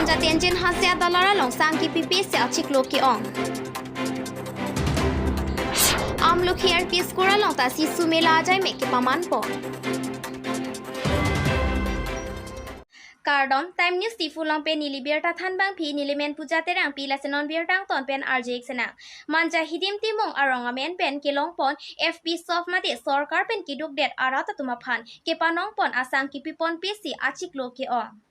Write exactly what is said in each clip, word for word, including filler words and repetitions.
Manja Tenzin Hanse adalar along sang kepipe si achiklo ke-ong. Amlokhi R P school along ta Sishu Mela ajai me kepamanpo. Kardom, Time News Diphu along pen neli birta thanbangpi, neli men Puja Terangpi, lason non birta angton pen arju-ik sinang. Manja Hidim Timung arong amen pen kelongpon F P shop mate sorkar pen keduk det arat atum aphan kepanongpon asang kepiponpe si achiklo ke-ong.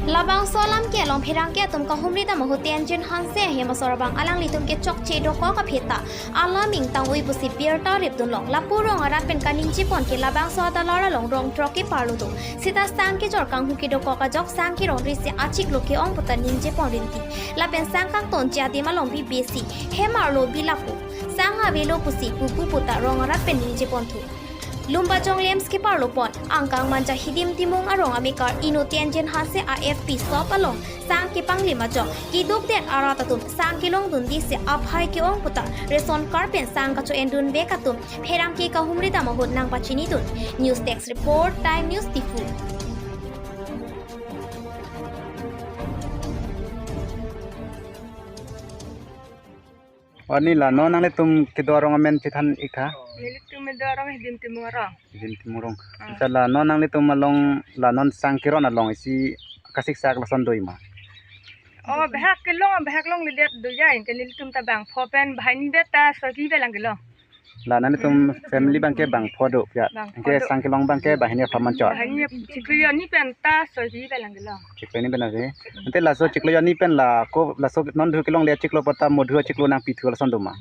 Labangso alam ke along pherangke atum kahumri dam ahut Tenzin Hanse ahem asor abang alanglitum ke chokche dokok aphi ta alam ingtang-ui pusi birta ripdunlong. Lapu rong arat pen kaningjepon ke labangso adalar along rong throk keparlo do. Seta sang kejor kanghu kedokok ajok sang kerong risi achiklo ke-ong puta ningjepon rinti. Lapen sang kangtonji adim along bibe si hem arlo bi lapu, sang avelo pusi pupu puta rong arat pen ningjeponthu. Lumbajong Lamps keparlopon angkang Manja Hidim Timung arong amekar inut Tenzin Hanse a F P shop along sang kepanglim ajok keduk det arat atum sang kelongdunde si aphai ke-ong puta ration card pen sang kacho-endunvek atum pherangke kahumri dam ahut nangpachinidun. News Desk Report, Time News Diphu. O neli la non nanglitum kedo arong amen chethan-ik tha. Nelitum kedo arong Hidim Timung arong. Hidim Timung arong. Ah. Accha, la non nanglitum along, la non sang keron along isi kasiksak lason do-ik ma? O, bihek kelong, bihek longledet do ya, anke nelitum ta bangpho pen, banghini vet ta soi kebi lang kelong. La nanglitum family abangke bangpho do ya. Bangpho. Anke do. Sang kelong abangke banghini aphan manchot. Banghini chiklo hini pen ta soi kebi lang kelong. Chiklo hini pen ave. Ante laso chiklo hini pen la ko laso non dhu kelongle chiklo puta mo dhu chiklo nangpithu lason do ma?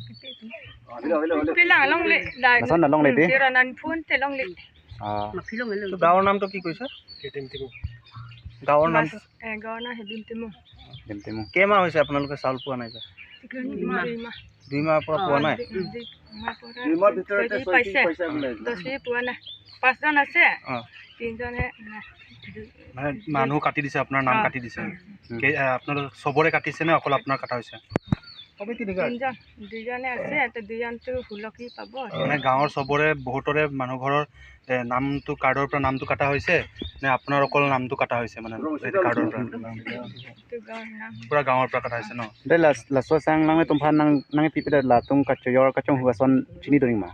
Pilang longle. Lason na longle de? Tera nan phone te longle. Ah. তো গাঁৱৰ নামটো কি কৈছে? গাঁৱৰ নাম? মাছ, এ, গাঁৱৰ নাম Hidim Timung। Hidim Timung। কেইমাহ হৈছে আপোনালোকে চাউল পোৱা নাই যে? দুই মাহ। দুই মাহ। দুই মাহৰ পৰা পোৱা নাই? দুই, দুই মাহ পৰা দুই মাহ ভিতৰতে ছয় কেজি ছয় কেজি পাইছে। পাইছে বোলে। দহ কেজি পোৱা নাই। পাঁচজন আছে। অ। তিনিজনে নাই। মানে মানুহ কাটি দিছে, আপোনাৰ নাম অ। কাটি দিছে। উম। কে-, এ, আপোনালোক চবৰে কাটিছে নে অকল আপোনাৰ কটা হৈছে? তিনিজন, দুজনে আছে, এতিয়া দুজনটো ষোল্ল কেজি পাব। মানে গাঁৱৰ চবৰে, বহুতৰে মানুহ ঘৰৰ, এ, নামটো, কাৰ্ডৰ পৰা নামটো কাটা হৈছে নে আপোনাৰ অকল নামটো কাটা হৈছে, মানে এইটো কাৰ্ডৰ পৰা? এইটো গাঁৱৰ নাম। পুৰা গাঁৱৰ পৰা কাটা হৈছে ন? De las, laso sang nangtum aphan nang, nangpipe det latum kachojor kachonghu ason chinidun-ik ma?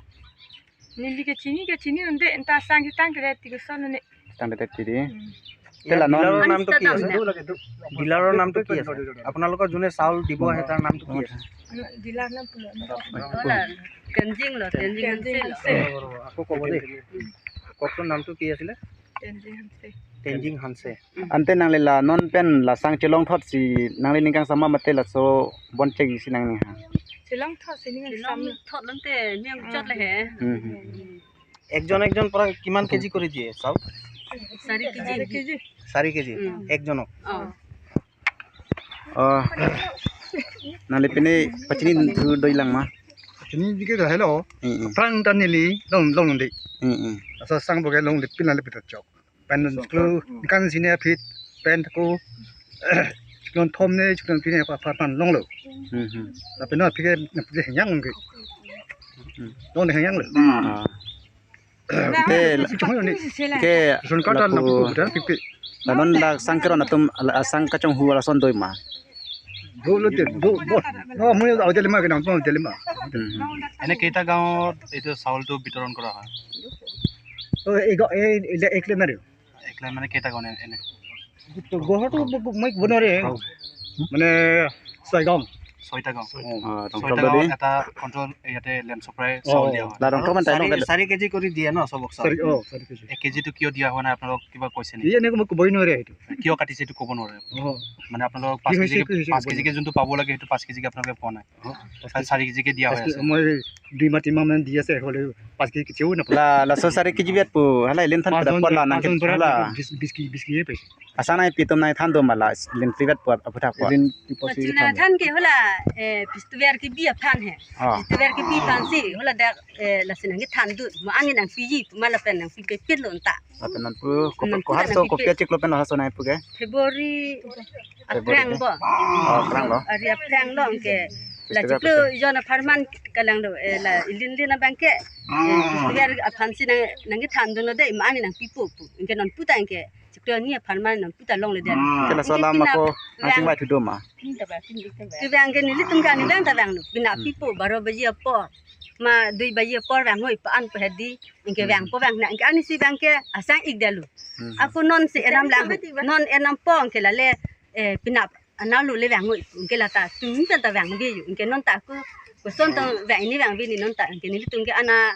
Neli ke chini ke chinidunde, enta sang ketang ke ti koson ne. Tang det ti de. Hmm. ইয়াৰ ডিলাৰৰ নামটো কি আছে? ডিলাৰৰ নামটো কি আছে? আপোনালোকৰ যোনে চাউল দিব আহে, তাৰ নামটো কি আছে? ডিলাৰ নাম পুলো। Tenzing lo, Tenzing Hanse lo. আকৌ ক'ব দেই। কওকচোন, নামটো কি আছিলে? Tenzing Hanse। Tenzing Hanse। Ante nangli la non pen la sang chelongthotsi nangli ning kangsam ma mate laso bon chek isi nangning ha? Chelongthotsi ning kangsam. Chelongthot lante ning chot le he. Hmm, hmm. একজন একজন পৰা কিমান কেজি কৰি দিয়ে চাউল? চাৰি কেজি। চাৰি কেজি। চাৰি কেজি? উম। একজনক? অ। অ। Nangli pine pachinidun thu do-ik lang ma? Pachini dike dah hello. Hmm, hmm. Prang tan neli long long de. Hmm, hmm. Asa sang boge longle pin nangli pita chok. Pen chiklo, kan sini aphi, pen ko, chiklo thom ne, chiklo pine apa apa pan longlo. Hmm, hmm. Tapi no aphi ke, aphi ke henyang ke. Hmm. Long ne henyang lo. Ah. Te, chong ni. Ke, ration card lapu, lapu ko, dah, pipi. La non la sang keron atum, la sang kachonghu lason do-ik ma? Do lo te, do, bo. No, mui au Delhi ma ke nang, Delhi ma. Hmm, hmm. এনে কেইটা গাঁৱত এইটো চাউলটো বিতৰণ কৰা হয়? Oh, ego, eh, ek le nari. এক লাইন মানে কেইটা গাঁও এনে? তো ঘৰটো ব-, ব-, মই ক'ব নোৱাৰে। মানে ছয়গাঁও। ছয়টা গাঁও। অ। অ, ছয়টা গাঁৱত এটা কণ্ট্ৰল এৰিয়াতে লেম্প ছাপ্লাই অ, চাউল দিয়া হয়। La rong thom man ta চাৰি, long ke. চাৰি কেজি কৰি দিয়ে ন চবক চাউল? চাৰি, অ, চাৰি কেজি। এক কেজিটো কিয় দিয়া হোৱা নাই আপোনালোকক কিবা কৈছে নেকি? এই এনেকে মই ক'বই নোৱাৰে এইটো। কিয় কাটিছে এইটো ক'ব নোৱাৰে? অ। মানে আপোনালোকক কি পাঁচ হৈছে, কেজিকে, কি হৈছে পাঁচ ক'ব কেজিকে নোৱাৰে। যোনটো পাব লাগে সেইটো পাঁচ কেজিকে আপোনালোকে পোৱা নাই। অ, পাঁচ কেজি। চাৰি কেজিকে দিয়া হৈ আছে। মই দুই মাহ, তিনি মাহ মান দি আছে, হ'লেও পাঁচ কেজি কেতিয়াও নাপাওঁ। La, laso চাৰি KG vet pu, hala elen than pada pon la nang kit hala. বিশ, বিশ কেজি, বিশ কেজি পাইছে। Asang nangpi atum nangthan do ma la, elen vet pu aphuthak pu. Elen pu si than. Than ke hala, eh, pistu ver ke bi aphan he. Ah. Pistu ver ke bi aphan si, hala dak, eh, lasi nangthan do, mo angin nangpiji, ma lapen nangpipe pit lo ta. Lapen nangpu, ko, nangpu ko haso nangpipe. Kopi achiklo pen haso nangpu ke? February February aprang de. Bo. Oh, aprang lo. Ari aprang lo ke. La festival chiklo pen. Jon apharman kalang do, eh, la ilinlin abang ke, eh, festival aphan si nang, nangkethan dunlo dei, ma ani nangpipo pu. Anke non puta anke, chiklo ni apharman non puta longle dei. Anke laso anke alam pina ako, ang vang. Chingvai thu do ma. Kevang ke nelitum ke ani vang ta vanglo. Pina Hmm. pipo baro baji apor. Ma dui baji apor vang hoi pa an pa hedi. Anke Hmm. vangpo vang na. Anke ani si vang ke asang ik detlo. Hmm. Ako non si enam lang. Non enam po anke lale, eh, pina analo le vang hoi. Anke lata tum ta ta vangve yo. Anke non ta ako koson tong vang ni vangve ni non ta. Anke nelitum ke ana,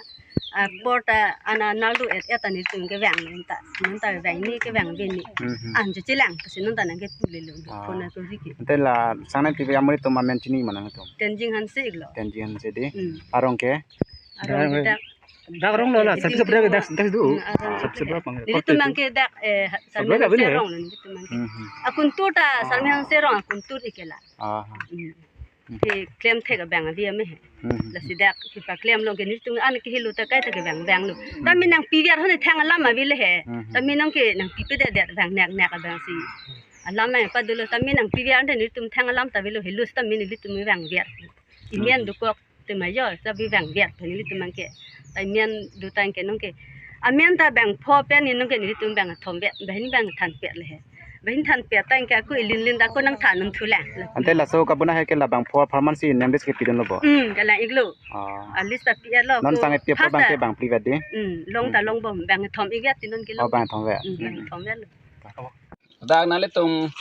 ah, por ta ana nalo et et ta nelitum ke vang non ta. Non ta vang ni ke vangve ni. Hmm, hmm. An jo chelang, kasi non ta nangkepu lelo. Ah. Kona ko riki. Ante la sangnai pipe amen atum amen chini ma nangtum? Tenzing Hanse iklo. Tenzing Hanse dei. Hmm. Arong ke? Arong Dak, dak. Dak rong lo la, Dak, sab sab dak dak dak do. Hmm, arong. Sab sab dak pang. Nelitum abang ke dak, eh, Sab Salmi dak Hanse abang, eh? Rong lo nelitum abang ke. Hmm, hmm. Akuntur ta, Ah. Salmi Hanse rong akuntur ikela. Ah. Hmm. Hmm. Ke klem thek abang abi ame he. Hmm. Lasi dak kepaklemlo ke nelitum an kehelo ta kaita kevang vanglo. Hmm. Tame nangpiver hone thang alam abi le he. Hmm. Tame nangke nangpipedet det vang nek nek abang si. Alam nangpadolo tame nangpiver hone nelitum thang alam ta avelo helo tame nelitum vangver. Amen Hmm. dokok tema jo sabi vangver nelitum abang ke. Amen do tang ke nangke. Amen ta bangpho pen ni nangke nelitum bangthom vet. Banghini bangthan pet le he. Banghini than pet tang ke ako ilinlin ta ako nangthan nangthu lang. Ante laso kabuna he ke la bangpho apharman si nang dis ke pidunlo bo? Hmm, kalang iklo. Ah. Alis ta pi-etlo Non ko sang epi apor first bang ta. Ke bang phli vet dei? Hmm, long ta Hmm. longbom bangthom ik vet ti non ke Oh, long. Bangthom vet. Hmm, Hmm. bangthom vetlo. Dak nanglitum,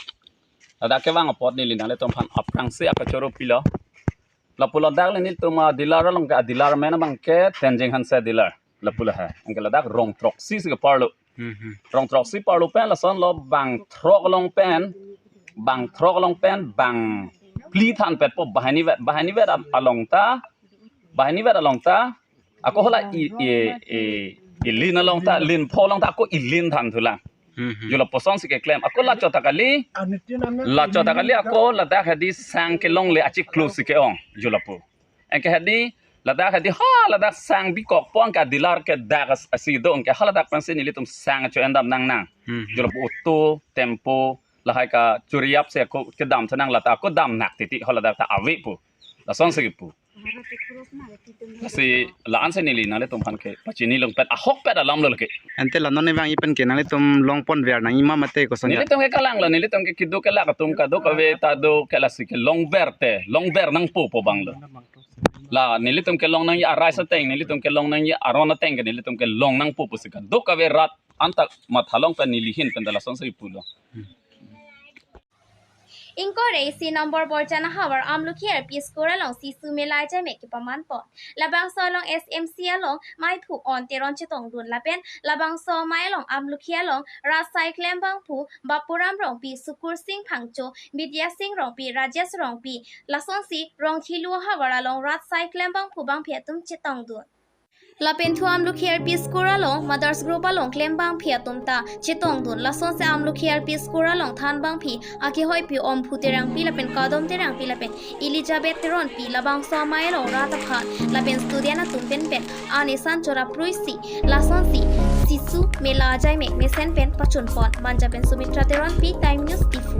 dak kevang apot neli nanglitum aphan aphrangsi akachoro pilo. Lapulo dak le nelitum a dealer along ke, a dealer amen abang ke Tenzing Hanse dealer. Lapulo he. Anke ladak rong throksi si keparlo. Hmm, hmm. Rong throksi parlo pen lasonlo bang throk along pen, bang throk along pen, bang phli thanpetpo banghini vet, banghini vet a-, along ta, banghini vet along ta, ako hala i, i, i, ilin along ta, lin pho along ta, ako ilin thanthu lang. Hmm, hmm. Jo lapuson si keklem. Ako la chot ta kali, la chot ta kali, ako ladak hedi sang kelongle achiklo si ke-ong, jo lapu. Anke hedi, ladak hedi, ha, ladak sang bikokpo anke dealer ke dak as-, asi do anke ha ladak pensi nelitum sang cho-en dam nangnang. Hmm. Jo lapu auto, tempo, lahai kachoriyap si ako kedam tha nang lata ako dam nak titi ha ladak ta ave pu. Lasonsi kepu. Lasi la-an si neli nanglitum aphan kepachini longpet ahokpet alam lo lake. Ante la non ne vang-i pen ke nanglitum longponver nangji ma mate koson ya? Nelitum ke kalang lo, nelitum ke keduk kelak atum kadokave ta do ke lasi kelongver te, longver nangpo pu abang lo. La nelitum kelong nangji arai ateng, nelitum kelong nangji aron ateng ke nelitum kelong nangpo pusi kadokave rat anta matha along pen neli ahin pen ta lasonsi pulo. Ingkoi ra isi number Borjana havar Amlokhi L P School along Sisu Mela ajaimek kepamanpon. Labangso along S M C along Maiphu On Teron chetongdun lapen labangso amei along Amlokhi along rat asai klembangphu Bapuram Rongpi, Sukursing Phangcho, Bidyasing Rongpi, Rajesh Rongpi, lasonsi Rongkhelu havar along rat asai klembangphu bangphi atum chetongdun. Lapen thu Amlokhi L P School along Mothers Group along klembangphi atum ta chetongdun. Lasonsi Amlokhi L P School along thanbangphi akehoipi Omphu Terangpi lapen Kadom Terangpi lapen Elizabeth Teronpi labangso amei along rat aphan lapen student atum pen pen an esan chorap pruisi lasonsi Sisu Mela ajaimek mesen pen pachunpon. Manja pen Sumitra Teronpi, Time News, Diphu.